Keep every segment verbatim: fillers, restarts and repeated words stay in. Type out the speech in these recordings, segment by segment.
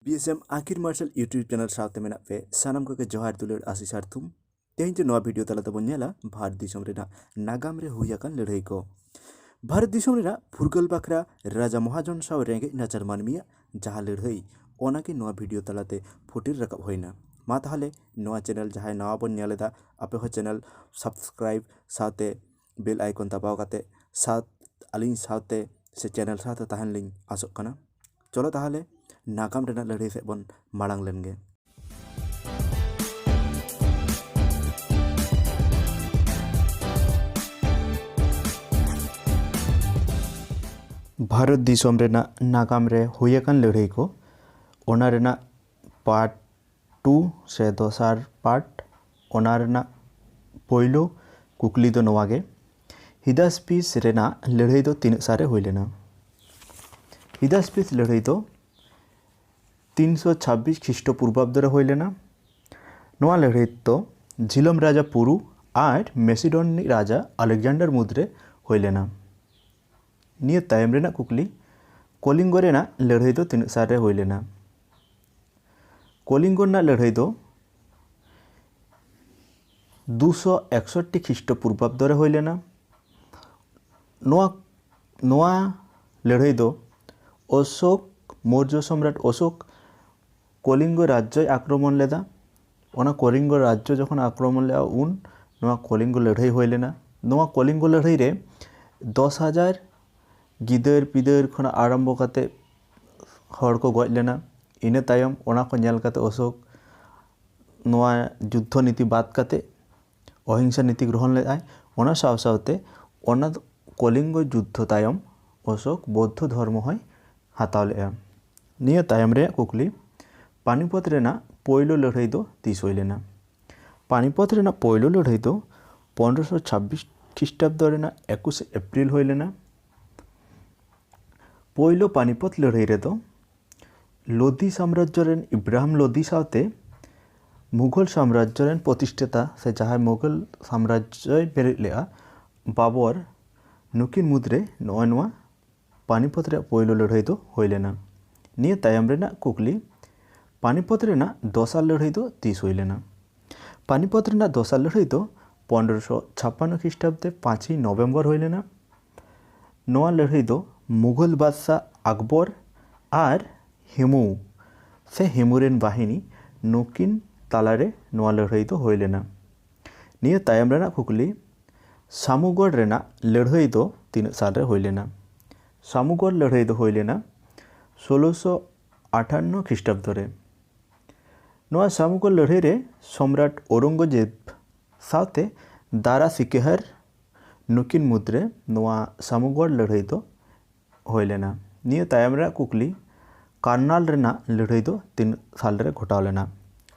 BSM ᱟᱹᱠᱤᱨ ᱢᱟᱨᱥᱟᱞ YouTube channel ᱥᱟᱶᱛᱮ ᱢᱮᱱᱟᱜ ᱯᱮ ᱥᱟᱱᱟᱢ ᱠᱚᱜᱮ ᱡᱚᱦᱟᱨ, ᱫᱩᱞᱟᱹᱲ, ᱟᱥᱤᱥ ᱟᱨ ᱛᱷᱩᱢ᱾ ᱛᱮᱦᱮᱧ ᱫᱚ ᱱᱚᱣᱟ video ᱛᱟᱞᱟ ᱛᱮᱵᱚᱱ ᱧᱮᱞᱟ ᱵᱷᱟᱨᱚᱛ ᱫᱤᱥᱚᱢ ᱨᱮᱱᱟᱜ ᱱᱟᱜᱟᱢ ᱨᱮ ᱦᱩᱭ ᱟᱠᱟᱱ ᱞᱟᱹᱲᱦᱟᱹᱭ ᱠᱚ᱾ ᱵᱷᱟᱨᱚᱛ ᱫᱤᱥᱚᱢ ᱨᱮᱱᱟᱜ ᱯᱷᱩᱨᱜᱟᱹᱞ ᱵᱟᱠᱷᱨᱟ ᱨᱟᱡᱟ ᱢᱚᱦᱟᱡᱚᱱ ᱥᱟᱶ ᱨᱮᱸᱜᱮᱡ ᱱᱟᱪᱟᱨ ᱢᱟᱹᱱᱢᱤᱭᱟᱜ ᱡᱟᱦᱟᱸ ᱞᱟᱹᱲᱦᱟᱹᱭ, ᱚᱱᱟᱜᱮ ᱱᱚᱣᱟ video ᱛᱟᱞᱟᱛᱮ ᱯᱷᱩᱴᱮᱞ ᱨᱟᱠᱟᱵ ᱦᱩᱭᱱᱟ᱾ ᱢᱟ ᱛᱟᱦᱚᱞᱮ ᱱᱚᱣᱟ channel ᱡᱟᱦᱟᱸᱭ ᱱᱟᱣᱟ ᱵᱚᱱ ᱧᱮᱞ ᱮᱫᱟ, ᱟᱯᱮ ᱦᱚᱸ channel subscribe ᱥᱟᱶᱛᱮ bell icon ᱫᱟᱵᱟᱣ ᱠᱟᱛᱮ ᱥᱟᱶ, ᱟᱹᱞᱤᱧ ᱥᱟᱶᱛᱮ ᱥᱮ channel ᱥᱟᱶᱛᱮ ᱛᱟᱦᱮᱱ ᱞᱤᱧ ᱟᱥᱚᱜ ᱠᱟᱱᱟ᱾ ᱪᱚᱞᱚ ᱛᱟᱦᱚᱞᱮ ᱱᱟᱜᱟᱢ ᱨᱮᱱᱟᱜ ᱞᱟᱹᱲᱦᱟᱹᱭ ᱥᱮᱫ ᱵᱚᱱ ᱢᱟᱲᱟᱝ ᱞᱮᱱ ᱜᱮ᱾ ᱵᱷᱟᱨᱚᱛ ᱫᱤᱥᱚᱢ ᱨᱮᱱᱟᱜ ᱱᱟᱜᱟᱢ ᱨᱮ ᱦᱩᱭ ᱟᱠᱟᱱ ᱞᱟᱹᱲᱦᱟᱹᱭ ᱠᱚ, ᱚᱱᱟ ᱨᱮᱱᱟᱜ part two ᱥᱮ ᱫᱚᱥᱟᱨ part, ᱚᱱᱟ ᱨᱮᱱᱟᱜ ᱯᱳᱭᱞᱳ ᱠᱩᱠᱞᱤ ᱫᱚ ᱱᱚᱣᱟ ᱜᱮ, ᱦᱤᱫᱟᱥᱯᱤᱥ ᱨᱮᱱᱟᱜ ᱞᱟᱹᱲᱦᱟᱹᱭ ᱫᱚ ᱛᱤᱱᱟᱹᱜ ᱥᱟᱞ ᱨᱮ ᱦᱩᱭ ᱞᱮᱱᱟ? ᱦᱤᱫᱟᱥᱯᱤᱥ ᱞᱟᱹᱲᱦᱟᱹᱭ ᱫᱚ ᱛᱤᱱᱥᱚ ᱪᱷᱟᱵᱵᱤᱥ ᱠᱷᱨᱤᱥᱴᱚ ᱯᱩᱨᱵᱟᱵᱫᱚ ᱨᱮ ᱦᱩᱭ ᱞᱮᱱᱟ᱾ ᱱᱚᱣᱟ ᱞᱟᱹᱲᱦᱟᱹᱭ ᱫᱚ ᱡᱷᱤᱞᱚᱢ ᱨᱟᱡᱟ ᱯᱩᱨᱩ ᱟᱨ ᱢᱮᱥᱤᱰᱚᱱ ᱨᱤᱱᱤᱡ ᱨᱟᱡᱟ ᱟᱞᱮᱠᱡᱟᱱᱰᱟᱨ ᱢᱩᱫᱽᱨᱮ ᱦᱩᱭ ᱞᱮᱱᱟ᱾ ᱱᱤᱭᱟᱹ ᱛᱟᱭᱚᱢ ᱨᱮᱱᱟᱜ ᱠᱩᱠᱞᱤ, ᱠᱚᱞᱤᱝᱜᱚ ᱨᱮᱱᱟᱜ ᱞᱟᱹᱲᱦᱟᱹᱭ ᱫᱚ ᱛᱤᱱᱟᱹᱜ ᱥᱟᱞ ᱨᱮ ᱦᱩᱭ ᱞᱮᱱᱟ? ᱠᱚᱞᱤᱝᱜᱚ ᱨᱮᱱᱟᱜ ᱞᱟᱹᱲᱦᱟᱹᱭ ᱫᱚ ᱫᱩᱥᱚ ᱮᱠᱥᱚᱴᱴᱤ ᱠᱷᱨᱤᱥᱴᱚ ᱯᱩᱨᱵᱟᱵᱫᱚ ᱨᱮ ᱦᱩᱭ ᱞᱮᱱᱟ᱾ ᱱᱚᱣᱟ, ᱱᱚᱣᱟ ᱞᱟᱹᱲᱦᱟᱹᱭ ᱫᱚ ᱚᱥᱳᱠ, ᱢᱳᱨᱡᱚ ᱥᱚᱢᱨᱟᱴ ᱚᱥᱳᱠ ᱠᱚᱞᱤᱝᱜᱚ ᱨᱟᱡᱽᱡᱚᱭ ᱟᱠᱨᱚᱢᱚᱱ ᱞᱮᱫᱟ᱾ ᱚᱱᱟ ᱠᱚᱞᱤᱝᱜᱚ ᱨᱟᱡᱽᱡᱚ ᱡᱚᱠᱷᱚᱱ ᱟᱠᱨᱚᱢᱚᱱ ᱞᱮᱫᱟ, ᱩᱱ ᱱᱚᱣᱟ ᱠᱚᱞᱤᱝᱜᱚ ᱞᱟᱹᱲᱦᱟᱹᱭ ᱦᱩᱭ ᱞᱮᱱᱟ᱾ ᱱᱚᱣᱟ ᱠᱚᱞᱤᱝᱜᱚ ᱞᱟᱹᱲᱦᱟᱹᱭ ᱨᱮ ᱫᱚᱥ ᱦᱟᱡᱟᱨ ᱜᱤᱫᱟᱹᱨ ᱯᱤᱫᱟᱹᱨ ᱠᱷᱚᱱᱟᱜ ᱟᱨᱟᱢᱵᱚ ᱠᱟᱛᱮ ᱦᱚᱲ ᱠᱚ ᱜᱚᱡ ᱞᱮᱱᱟ᱾ ᱤᱱᱟᱹ ᱛᱟᱭᱚᱢ ᱚᱱᱟ ᱠᱚ ᱧᱮᱞ ᱠᱟᱛᱮ ᱚᱥᱳᱠ ᱱᱚᱣᱟ ᱡᱩᱫᱽᱫᱷᱚ ᱱᱤᱛᱤ ᱵᱟᱫ ᱠᱟᱛᱮ ᱚᱦᱤᱝᱥᱟ ᱱᱤᱛᱤ ᱜᱨᱚᱦᱚᱱ ᱞᱮᱫᱟᱭ᱾ ᱚᱱᱟ ᱥᱟᱶ ᱥᱟᱶᱛᱮ ᱚᱱᱟ ᱠᱚᱞᱤᱝᱜᱚ ᱡᱩᱫᱽᱫᱷᱚ ᱛᱟᱭᱚᱢ ᱚᱥᱳᱠ ᱵᱳᱫᱽᱫᱷᱚ ᱫᱷᱚᱨᱢᱚ ᱦᱚᱸᱭ ᱦᱟᱛᱟᱣ ᱞᱮᱫᱼᱟ᱾ ᱱᱤᱭᱟᱹ ᱛᱟᱭᱚᱢ ᱨᱮᱭᱟᱜ ᱠᱩᱠᱞᱤ, ᱯᱟᱱᱤᱯᱚᱛ ᱨᱮᱱᱟᱜ ᱯᱳᱭᱞᱳ ᱞᱟᱹᱲᱦᱟᱹᱭ ᱫᱚ ᱛᱤᱥ ᱦᱩᱭ ᱞᱮᱱᱟ? ᱯᱟᱱᱤᱯᱚᱛ ᱨᱮᱱᱟᱜ ᱯᱳᱭᱞᱳ ᱞᱟᱹᱲᱦᱟᱹᱭ ᱫᱚ ᱯᱚᱱᱨᱚᱥᱚ ᱪᱷᱟᱵᱵᱤᱥ ᱠᱷᱨᱤᱥᱴᱟᱵᱫᱚ ᱨᱮᱱᱟᱜ ᱮᱠᱩᱥᱮ ᱮᱯᱨᱤᱞ ᱦᱩᱭ ᱞᱮᱱᱟ᱾ ᱯᱳᱭᱞᱳ ᱯᱟᱱᱤᱯᱚᱛ ᱞᱟᱹᱲᱦᱟᱹᱭ ᱨᱮᱫᱚ ᱞᱳᱫᱤ ᱥᱟᱢᱨᱟᱡᱽᱡᱚ ᱨᱮᱱ ᱤᱵᱨᱟᱦᱤᱢ ᱞᱳᱫᱤ ᱥᱟᱶᱛᱮ ᱢᱩᱜᱷᱚᱞ ᱥᱟᱢᱨᱟᱡᱽᱡᱚ ᱨᱮᱱ ᱯᱨᱚᱛᱤᱥᱴᱷᱟᱛᱟ ᱥᱮ ᱡᱟᱦᱟᱸᱭ ᱢᱩᱜᱷᱚᱞ ᱥᱟᱢᱨᱟᱡᱽᱡᱚᱭ ᱵᱮᱨᱮᱫ ᱞᱮᱫᱼᱟ, ᱵᱟᱵᱚᱨ, ᱱᱩᱠᱤᱱ ᱢᱩᱫᱽᱨᱮ ᱱᱚᱜᱼᱚᱭ ᱱᱚᱣᱟ ᱯᱟᱱᱤᱯᱚᱛ ᱨᱮᱭᱟᱜ ᱯᱳᱭᱞᱳ ᱞᱟᱹᱲᱦᱟᱹᱭ ᱫᱚ ᱦᱩᱭ ᱞᱮᱱᱟ᱾ ᱱᱤᱭᱟᱹ ᱛᱟᱭᱚᱢ ᱨᱮᱱᱟᱜ ᱠᱩᱠᱞᱤ, ᱯᱟᱱᱤᱯᱚᱛ ᱨᱮᱱᱟᱜ ᱫᱚᱥᱟᱨ ᱞᱟᱹᱲᱦᱟᱹᱭ ᱫᱚ ᱛᱤᱥ ᱦᱩᱭ ᱞᱮᱱᱟ? ᱯᱟᱱᱤᱯᱚᱛ ᱨᱮᱱᱟᱜ ᱫᱚᱥᱟᱨ ᱞᱟᱹᱲᱦᱟᱹᱭ ᱫᱚ ᱯᱚᱱᱨᱚᱥᱚ ᱪᱷᱟᱯᱯᱟᱱᱱᱚ ᱠᱷᱤᱥᱴᱟᱵᱫᱮ ᱯᱟᱸᱪᱮᱭ ᱱᱚᱵᱷᱮᱢᱵᱚᱨ ᱦᱩᱭ ᱞᱮᱱᱟ᱾ ᱱᱚᱣᱟ ᱞᱟᱹᱲᱦᱟᱹᱭ ᱫᱚ ᱢᱩᱜᱷᱚᱞ ᱵᱟᱫᱥᱟ ᱟᱠᱵᱚᱨ ᱟᱨ ᱦᱮᱢᱩ ᱥᱮ ᱦᱮᱢᱩ ᱨᱮᱱ ᱵᱟᱦᱤᱱᱤ ᱱᱩᱠᱤᱱ ᱛᱟᱞᱟᱨᱮ ᱱᱚᱣᱟ ᱞᱟᱹᱲᱦᱟᱹᱭ ᱫᱚ ᱦᱩᱭ ᱞᱮᱱᱟ᱾ ᱱᱤᱭᱟᱹ ᱛᱟᱭᱚᱢ ᱨᱮᱱᱟᱜ ᱠᱩᱠᱞᱤ, ᱥᱟᱢᱩᱜᱚᱲ ᱨᱮᱱᱟᱜ ᱞᱟᱹᱲᱦᱟᱹᱭ ᱫᱚ ᱛᱤᱱᱟᱹᱜ ᱥᱟᱞ ᱨᱮ ᱦᱩᱭ ᱞᱮᱱᱟ? ᱥᱟᱢᱩᱜᱚᱲ ᱞᱟᱹᱲᱦᱟᱹᱭ ᱫᱚ ᱦᱩᱭ ᱞᱮᱱᱟ ᱥᱳᱞᱳᱥᱚ ᱟᱴᱷᱟᱱᱱᱚ ᱠᱷᱤᱥᱴᱟᱵᱫᱚ ᱨᱮ᱾ ᱱᱚᱣᱟ ᱥᱟᱢᱩᱜᱚᱲ ᱞᱟᱹᱲᱦᱟᱹᱭ ᱨᱮ ᱥᱚᱢᱨᱟᱴ ᱳᱨᱚᱝᱜᱚᱡᱮᱵ ᱥᱟᱶᱛᱮ ᱫᱟᱨᱟ ᱥᱤᱠᱮᱦᱟᱨ ᱱᱩᱠᱤᱱ ᱢᱩᱫᱽᱨᱮ ᱱᱚᱣᱟ ᱥᱟᱢᱩᱜᱚᱲ ᱞᱟᱹᱲᱦᱟᱹᱭ ᱫᱚ ᱦᱩᱭ ᱞᱮᱱᱟ᱾ ᱱᱤᱭᱟᱹ ᱛᱟᱭᱚᱢ ᱨᱮᱱᱟᱜ ᱠᱩᱠᱞᱤ, ᱠᱟᱨᱱᱟᱞ ᱨᱮᱱᱟᱜ ᱞᱟᱹᱲᱦᱟᱹᱭ ᱫᱚ ᱛᱤᱱᱟᱹᱜ ᱥᱟᱞ ᱨᱮ ᱜᱷᱚᱴᱟᱣ ᱞᱮᱱᱟ?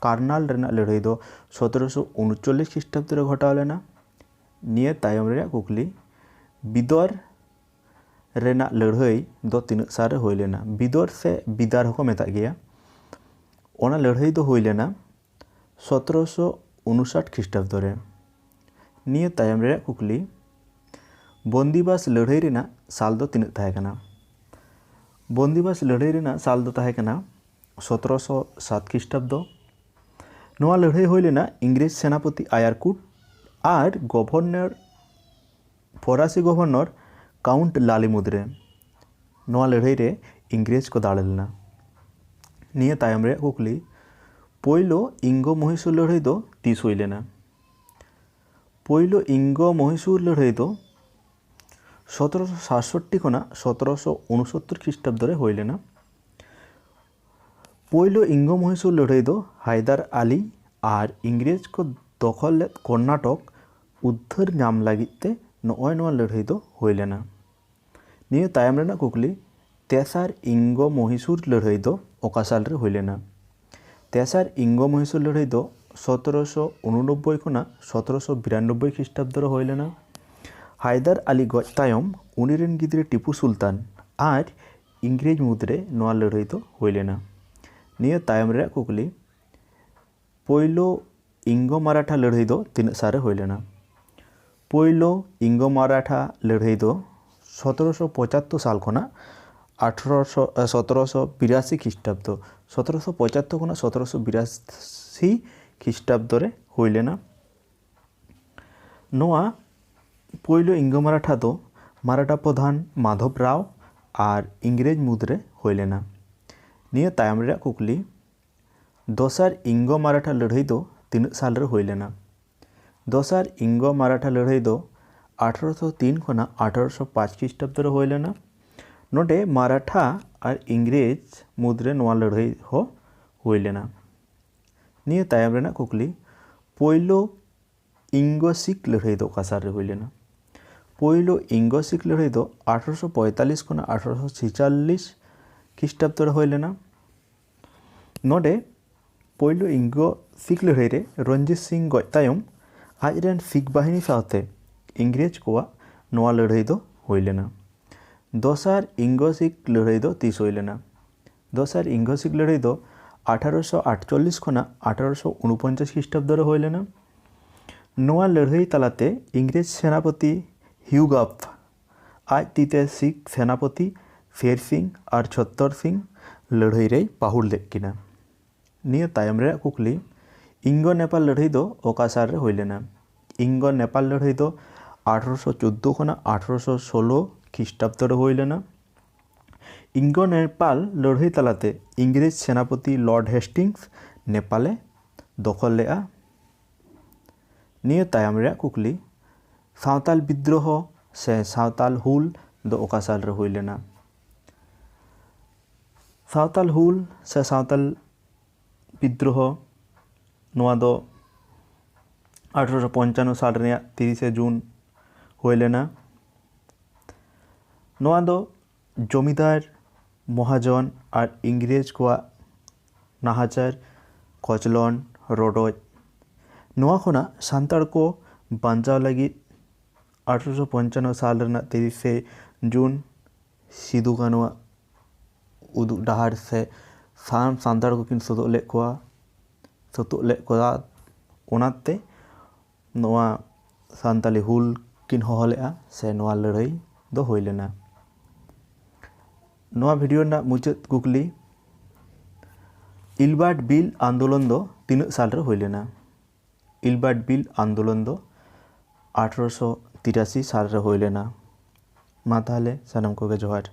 ᱠᱟᱨᱱᱟᱞ ᱨᱮᱱᱟᱜ ᱞᱟᱹᱲᱦᱟᱹᱭ ᱫᱚ ᱥᱚᱛᱨᱚᱥᱚ ᱩᱱᱩᱪᱚᱞᱞᱤᱥ ᱠᱷᱤᱥᱴᱟᱵᱫᱚ ᱨᱮ ᱜᱷᱚᱴᱟᱣ ᱞᱮᱱᱟ᱾ ᱱᱤᱭᱟᱹ ᱛᱟᱭᱚᱢ ᱨᱮᱱᱟᱜ ᱠᱩᱠᱞᱤ, ᱵᱤᱫᱚᱨ ᱨᱮᱱᱟᱜ ᱞᱟᱹᱲᱦᱟᱹᱭ ᱫᱚ ᱛᱤᱱᱟᱹᱜ ᱥᱟᱞ ᱨᱮ ᱦᱩᱭ ᱞᱮᱱᱟ? ᱵᱤᱫᱚᱨ ᱥᱮ ᱵᱤᱫᱟᱨ ᱦᱚᱸᱠᱚ ᱢᱮᱛᱟᱜ ᱜᱮᱭᱟ᱾ ᱚᱱᱟ ᱞᱟᱹᱲᱦᱟᱹᱭ ᱫᱚ ᱦᱩᱭ ᱞᱮᱱᱟ ᱥᱚᱛᱨᱚᱥᱚ ᱩᱱᱩᱥᱟᱴ ᱠᱷᱤᱥᱴᱟᱵᱫᱚ ᱨᱮ᱾ ᱱᱤᱭᱟᱹ ᱛᱟᱭᱚᱢ ᱨᱮᱭᱟᱜ ᱠᱩᱠᱞᱤ, ᱵᱚᱱᱫᱤᱵᱟᱥ ᱞᱟᱹᱲᱦᱟᱹᱭ ᱨᱮᱱᱟᱜ ᱥᱟᱞ ᱫᱚ ᱛᱤᱱᱟᱹᱜ ᱛᱟᱦᱮᱸ ᱠᱟᱱᱟ? ᱵᱚᱱᱫᱤᱵᱟᱥ ᱞᱟᱹᱲᱦᱟᱹᱭ ᱨᱮᱱᱟᱜ ᱥᱟᱞ ᱫᱚ ᱛᱟᱦᱮᱸ ᱠᱟᱱᱟ ᱥᱚᱛᱨᱚᱥᱚ ᱥᱟᱛ ᱠᱷᱤᱥᱴᱟᱵᱫᱚ᱾ ᱱᱚᱣᱟ ᱞᱟᱹᱲᱦᱟᱹᱭ ᱦᱩᱭ ᱞᱮᱱᱟ ᱤᱝᱨᱮᱡᱽ ᱥᱮᱱᱟᱯᱚᱛᱤ ᱟᱭᱟᱨᱠᱩᱴ ᱟᱨ ᱜᱚᱵᱷᱚᱨᱱᱚᱨ, ᱯᱷᱚᱨᱟᱥᱤ ᱜᱚᱵᱷᱚᱨᱱᱚᱨ ᱠᱟᱣᱩᱱᱴ ᱞᱟᱞᱤ ᱢᱩᱫᱽᱨᱮ᱾ ᱱᱚᱣᱟ ᱞᱟᱹᱲᱦᱟᱹᱭ ᱨᱮ ᱤᱝᱨᱮᱡᱽ ᱠᱚ ᱫᱟᱲᱮ ᱞᱮᱱᱟ᱾ ᱱᱤᱭᱟᱹ ᱛᱟᱭᱚᱢ ᱨᱮᱭᱟᱜ ᱠᱩᱠᱞᱤ, ᱯᱳᱭᱞᱳ ᱤᱝᱜᱚ ᱢᱚᱦᱤᱥᱩᱨ ᱞᱟᱹᱲᱦᱟᱹᱭ ᱫᱚ ᱛᱤᱥ ᱦᱩᱭ ᱞᱮᱱᱟ? ᱯᱳᱭᱞᱳ ᱤᱝᱜᱚ ᱢᱚᱦᱤᱥᱩᱨ ᱞᱟᱹᱲᱦᱟᱹᱭ ᱫᱚ ᱥᱚᱛᱨᱚᱥᱚ ᱥᱟᱛᱥᱚᱴᱴᱤ ᱠᱷᱚᱱᱟᱜ ᱥᱚᱛᱨᱚᱥᱚ ᱩᱱᱩᱥᱚᱛᱛᱚᱨ ᱠᱷᱤᱥᱴᱟᱵᱫᱚ ᱨᱮ ᱦᱩᱭ ᱞᱮᱱᱟ᱾ ᱯᱳᱭᱞᱳ ᱤᱝᱜᱚ ᱢᱚᱦᱤᱥᱩᱨ ᱞᱟᱹᱲᱦᱟᱹᱭ ᱫᱚ ᱦᱟᱭᱫᱟᱨ ᱟᱞᱤ ᱟᱨ ᱤᱝᱨᱮᱡᱽ ᱠᱚ ᱫᱚᱠᱷᱚᱞ ᱞᱮᱫ ᱠᱚᱨᱱᱟᱴᱚᱠ ᱩᱫᱽᱫᱷᱟᱹᱨ ᱧᱟᱢ ᱞᱟᱹᱜᱤᱫ ᱛᱮ ᱱᱚᱜᱼᱚᱭ ᱱᱚᱣᱟ ᱞᱟᱹᱲᱦᱟᱹᱭ ᱫᱚ ᱦᱩᱭ ᱞᱮᱱᱟ᱾ ᱱᱤᱭᱟᱹ ᱛᱟᱭᱚᱢ ᱨᱮᱱᱟᱜ ᱠᱩᱠᱞᱤ, ᱛᱮᱥᱟᱨ ᱤᱝᱜᱚ ᱢᱚᱦᱤᱥᱩᱨ ᱞᱟᱹᱲᱦᱟᱹᱭ ᱫᱚ ᱚᱠᱟ ᱥᱟᱞ ᱨᱮ ᱦᱩᱭ ᱞᱮᱱᱟ? ᱛᱮᱥᱟᱨ ᱤᱝᱜᱚ ᱢᱚᱦᱤᱥᱩᱨ ᱞᱟᱹᱲᱦᱟᱹᱭ ᱫᱚ ᱥᱚᱛᱨᱚᱥᱚ ᱩᱱᱩᱱᱚᱵᱵᱳᱭ ᱠᱷᱚᱱᱟᱜ ᱥᱚᱛᱨᱚᱥᱚ ᱵᱤᱨᱟᱱᱚᱵᱵᱳᱭ ᱠᱷᱤᱥᱴᱟᱵᱫᱚ ᱨᱮ ᱦᱩᱭ ᱞᱮᱱᱟ᱾ ᱦᱟᱭᱫᱟᱨ ᱟᱞᱤ ᱜᱚᱡ ᱛᱟᱭᱚᱢ ᱩᱱᱤ ᱨᱮᱱ ᱜᱤᱫᱽᱨᱟᱹ ᱴᱤᱯᱩ ᱥᱩᱞᱛᱟᱱ ᱟᱨ ᱤᱝᱨᱮᱡᱽ ᱢᱩᱫᱽᱨᱮ ᱱᱚᱣᱟ ᱞᱟᱹᱲᱦᱟᱹᱭ ᱫᱚ ᱦᱩᱭ ᱞᱮᱱᱟ᱾ ᱱᱤᱭᱟᱹ ᱛᱟᱭᱚᱢ ᱨᱮᱭᱟᱜ ᱠᱩᱠᱞᱤ, ᱯᱳᱭᱞᱳ ᱤᱝᱜᱚ ᱢᱟᱨᱟᱴᱷᱟ ᱞᱟᱹᱲᱦᱟᱹᱭ ᱫᱚ ᱛᱤᱱᱟᱹᱜ ᱥᱟᱞ ᱨᱮ ᱦᱩᱭ ᱞᱮᱱᱟ? ᱯᱳᱭᱞᱳ ᱤᱝᱜᱚ ᱢᱟᱨᱟᱴᱷᱟ ᱞᱟᱹᱲᱦᱟᱹᱭ ᱫᱚ ᱥᱚᱛᱨᱚᱥᱚ ᱯᱚᱸᱪᱟᱛᱛᱳᱨ ᱥᱟᱞ ᱠᱷᱚᱱᱟᱜ ᱟᱴᱷᱨᱚᱥᱚ ᱥᱚᱛᱨᱚᱥᱚ ᱵᱤᱨᱟᱥᱤ ᱠᱷᱤᱥᱴᱟᱵᱫᱚ, ᱥᱚᱛᱨᱚᱥᱚ ᱯᱚᱸᱪᱟᱛᱛᱳᱨ ᱠᱷᱚᱱᱟᱜ ᱥᱚᱛᱨᱚᱥᱚ ᱵᱤᱨᱟᱥᱤ ᱠᱷᱤᱥᱴᱟᱵᱫᱚ ᱨᱮ ᱦᱩᱭ ᱞᱮᱱᱟ᱾ ᱱᱚᱣᱟ ᱯᱳᱭᱞᱳ ᱤᱝᱜᱚ ᱢᱟᱨᱟᱴᱷᱟ ᱫᱚ ᱢᱟᱨᱟᱴᱷᱟ ᱯᱨᱚᱫᱷᱟᱱ ᱢᱟᱫᱷᱚᱵ ᱨᱟᱣ ᱟᱨ ᱤᱝᱨᱮᱡᱽ ᱢᱩᱫᱽᱨᱮ ᱦᱩᱭ ᱞᱮᱱᱟ᱾ ᱱᱤᱭᱟᱹ ᱛᱟᱭᱚᱢ ᱨᱮᱭᱟᱜ ᱠᱩᱠᱞᱤ, ᱫᱚᱥᱟᱨ ᱤᱝᱜᱚ ᱢᱟᱨᱟᱴᱷᱟ ᱞᱟᱹᱲᱦᱟᱹᱭ ᱫᱚ ᱛᱤᱱᱟᱹᱜ ᱥᱟᱞ ᱨᱮ ᱦᱩᱭ ᱞᱮᱱᱟ? ᱫᱚᱥᱟᱨ ᱤᱝᱜᱚ ᱢᱟᱨᱟᱴᱷᱟ ᱞᱟᱹᱲᱦᱟᱹᱭ ᱫᱚ ᱟᱴᱷᱨᱚᱥᱚ ᱛᱤᱱ ᱠᱷᱚᱱᱟᱜ ᱟᱴᱷᱨᱚᱥᱚ ᱯᱟᱸᱪ ᱠᱷᱤᱥᱴᱟᱵᱫᱚ ᱨᱮ ᱦᱩᱭ ᱞᱮᱱᱟ᱾ ᱱᱚᱰᱮ ᱢᱟᱨᱟᱴᱷᱟ ᱟᱨ ᱤᱝᱨᱮᱡᱽ ᱢᱩᱫᱽᱨᱮ ᱱᱚᱣᱟ ᱞᱟᱹᱲᱦᱟᱹᱭ ᱦᱚᱸ ᱦᱩᱭ ᱞᱮᱱᱟ᱾ ᱱᱤᱭᱟᱹ ᱛᱟᱭᱚᱢ ᱨᱮᱱᱟᱜ ᱠᱩᱠᱞᱤ, ᱯᱳᱭᱞᱳ ᱤᱝᱜᱚ ᱥᱤᱠ ᱞᱟᱹᱲᱦᱟᱹᱭ ᱫᱚ ᱚᱠᱟ ᱥᱟᱞ ᱨᱮ ᱦᱩᱭ ᱞᱮᱱᱟ? ᱯᱳᱭᱞᱳ ᱤᱝᱜᱚ ᱥᱤᱠ ᱞᱟᱹᱲᱦᱟᱹᱭ ᱫᱚ ᱟᱴᱷᱨᱚᱥᱚ ᱯᱚᱸᱭᱛᱟᱞᱞᱤᱥ ᱠᱷᱚᱱᱟᱜ ᱟᱴᱷᱨᱚᱥᱚ ᱪᱷᱮᱪᱟᱞᱞᱤᱥ ᱠᱷᱤᱥᱴᱟᱵᱫᱚ ᱨᱮ ᱦᱩᱭ ᱞᱮᱱᱟ᱾ ᱱᱚᱰᱮ ᱯᱳᱭᱞᱳ ᱤᱝᱜᱚ ᱥᱤᱠ ᱞᱟᱹᱲᱦᱟᱹᱭ ᱨᱮ ᱨᱚᱧᱡᱤᱛ ᱥᱤᱝ ᱜᱚᱡ ᱛᱟᱭᱚᱢ ᱟᱡᱨᱮᱱ ᱥᱤᱠ ᱵᱟᱦᱤᱱᱤ ᱥᱟᱶᱛᱮ ᱤᱝᱨᱮᱡᱽ ᱠᱚᱣᱟᱜ ᱱᱚᱣᱟ ᱞᱟᱹᱲᱦᱟᱹᱭ ᱫᱚ ᱦᱩᱭ ᱞᱮᱱᱟ᱾ ᱫᱚᱥᱟᱨ ᱤᱝᱜᱚ ᱥᱤᱠ ᱞᱟᱹᱲᱦᱟᱹᱭ ᱫᱚ ᱛᱤᱥ ᱦᱩᱭ ᱞᱮᱱᱟ? ᱫᱚᱥᱟᱨ ᱤᱝᱜᱚ ᱥᱤᱠ ᱞᱟᱹᱲᱦᱟᱹᱭ ᱫᱚ ᱟᱴᱷᱟᱨᱚᱥᱚ ᱟᱴᱪᱚᱞᱞᱤᱥ ᱠᱷᱚᱱᱟᱜ ᱟᱴᱷᱟᱨᱚᱥᱚ ᱩᱱᱩᱯᱚᱧᱪᱟᱥ ᱠᱷᱤᱥᱴᱟᱵᱫᱚ ᱨᱮ ᱦᱩᱭ ᱞᱮᱱᱟ᱾ ᱱᱚᱣᱟ ᱞᱟᱹᱲᱦᱟᱹᱭ ᱛᱟᱞᱟᱛᱮ ᱤᱝᱨᱮᱡᱽ ᱥᱮᱱᱟᱯᱚᱛᱤ ᱦᱤᱭᱩᱜᱟᱯᱷ ᱟᱡ ᱛᱤᱛᱮ ᱥᱤᱠ ᱥᱮᱱᱟᱯᱚᱛᱤ ᱥᱮᱨ ᱥᱤᱝ ᱟᱨ ᱪᱷᱚᱛᱛᱚᱨ ᱥᱤᱝ ᱞᱟᱹᱲᱦᱟᱹᱭ ᱨᱮᱭ ᱯᱟᱹᱦᱩᱲ ᱞᱮᱫ ᱠᱤᱱᱟ᱾ ᱱᱤᱭᱟᱹ ᱛᱟᱭᱚᱢ ᱨᱮᱭᱟᱜ ᱠᱩᱠᱞᱤ, ᱤᱝᱜᱚ ᱱᱮᱯᱟᱞ ᱞᱟᱹᱲᱦᱟᱹᱭ ᱫᱚ ᱚᱠᱟ ᱥᱟᱞ ᱨᱮ ᱦᱩᱭ ᱞᱮᱱᱟ? ᱤᱝᱜᱚ ᱱᱮᱯᱟᱞ ᱞᱟᱹᱲᱦᱟᱹᱭ ᱫᱚ ᱟᱴᱷᱨᱚᱥᱚ ᱪᱳᱫᱽᱫᱳ ᱠᱷᱚᱱᱟᱜ ᱟᱴᱷᱨᱚᱥᱚ ᱥᱳᱞᱳ ᱠᱷᱤᱥᱴᱟᱵᱫᱚ ᱨᱮ ᱦᱩᱭ ᱞᱮᱱᱟ᱾ ᱤᱝᱜᱚ ᱱᱮᱯᱟᱞ ᱞᱟᱹᱲᱦᱟᱹᱭ ᱛᱟᱞᱟᱛᱮ ᱤᱝᱨᱮᱡᱽ ᱥᱮᱱᱟᱯᱚᱛᱤ ᱞᱚᱨᱰ ᱦᱮᱥᱴᱤᱝᱥ ᱱᱮᱯᱟᱞᱮ ᱫᱚᱠᱷᱚᱞ ᱞᱮᱫᱼᱟ᱾ ᱱᱤᱭᱟᱹ ᱛᱟᱭᱚᱢ ᱨᱮᱭᱟᱜ ᱠᱩᱠᱞᱤ, ᱥᱟᱶᱛᱟᱞ ᱵᱤᱫᱽᱫᱨᱳᱦᱚ ᱥᱮ ᱥᱟᱶᱛᱟᱞ ᱦᱩᱞ ᱫᱚ ᱚᱠᱟ ᱥᱟᱞ ᱨᱮ ᱦᱩᱭ ᱞᱮᱱᱟ? ᱥᱟᱶᱛᱟᱞ ᱦᱩᱞ ᱥᱮ ᱥᱟᱶᱛᱟᱞ ᱵᱤᱫᱽᱫᱨᱳᱦᱚ, ᱱᱚᱣᱟ ᱫᱚ ᱟᱴᱷᱨᱚᱥᱚ ᱯᱚᱧᱪᱟᱱᱱᱚ ᱥᱟᱞ ᱨᱮᱭᱟᱜ ᱛᱤᱨᱤᱥᱮ ᱡᱩᱱ ᱦᱩᱭ ᱞᱮᱱᱟ᱾ ᱱᱚᱣᱟ ᱫᱚ ᱡᱚᱢᱤᱫᱟᱨ, ᱢᱚᱦᱟᱡᱚᱱ ᱟᱨ ᱤᱝᱨᱮᱡᱽ ᱠᱚᱣᱟᱜ ᱱᱟᱦᱟᱪᱟᱨ, ᱠᱚᱪᱞᱚᱱ, ᱨᱚᱰᱚᱡ, ᱱᱚᱣᱟ ᱠᱷᱚᱱᱟᱜ ᱥᱟᱱᱛᱟᱲ ᱠᱚ ᱵᱟᱧᱪᱟᱣ ᱞᱟᱹᱜᱤᱫ ᱟᱴᱷᱨᱚᱥᱚ ᱯᱚᱧᱪᱟᱱᱱᱚ ᱥᱟᱞ ᱨᱮᱱᱟᱜ ᱛᱤᱨᱤᱥᱮ ᱡᱩᱱ ᱥᱤᱫᱩ ᱠᱟᱹᱱᱩᱣᱟᱜ ᱩᱫᱩᱜ ᱰᱟᱦᱟᱨ ᱥᱮ ᱥᱟᱱᱟᱢ ᱥᱟᱱᱛᱟᱲ ᱠᱚᱠᱤᱱ ᱥᱳᱫᱷᱚᱜ ᱞᱮᱫ ᱠᱚᱣᱟ, ᱥᱳᱫᱷᱚᱜ ᱞᱮᱫ ᱠᱚᱣᱟ᱾ ᱚᱱᱟᱛᱮ ᱱᱚᱣᱟ ᱥᱟᱱᱛᱟᱞᱤ ᱦᱩᱞ ᱠᱤᱱ ᱦᱚᱦᱚ ᱞᱮᱫᱼᱟ ᱥᱮ ᱱᱚᱣᱟ ᱞᱟᱹᱲᱦᱟᱹᱭ ᱫᱚ ᱦᱩᱭ ᱞᱮᱱᱟ᱾ ᱱᱚᱣᱟ ᱵᱷᱤᱰᱤᱭᱳ ᱨᱮᱱᱟᱜ ᱢᱩᱪᱟᱹᱫ ᱠᱩᱠᱞᱤ, ᱤᱞᱵᱟᱨᱴ ᱵᱤᱞ ᱟᱱᱫᱳᱞᱚᱱ ᱫᱚ ᱛᱤᱱᱟᱹᱜ ᱥᱟᱞ ᱨᱮ ᱦᱩᱭ ᱞᱮᱱᱟ? ᱤᱞᱵᱟᱨᱴ ᱵᱤᱞ ᱟᱱᱫᱳᱞᱚᱱ ᱫᱚ ᱟᱴᱷᱨᱚᱥᱚ ᱛᱤᱨᱟᱥᱤ ᱥᱟᱞ ᱨᱮ ᱦᱩᱭ ᱞᱮᱱᱟ᱾ ᱢᱟ ᱛᱟᱦᱚᱞᱮ ᱥᱟᱱᱟᱢ ᱠᱚᱜᱮ ᱡᱚᱦᱟᱨ᱾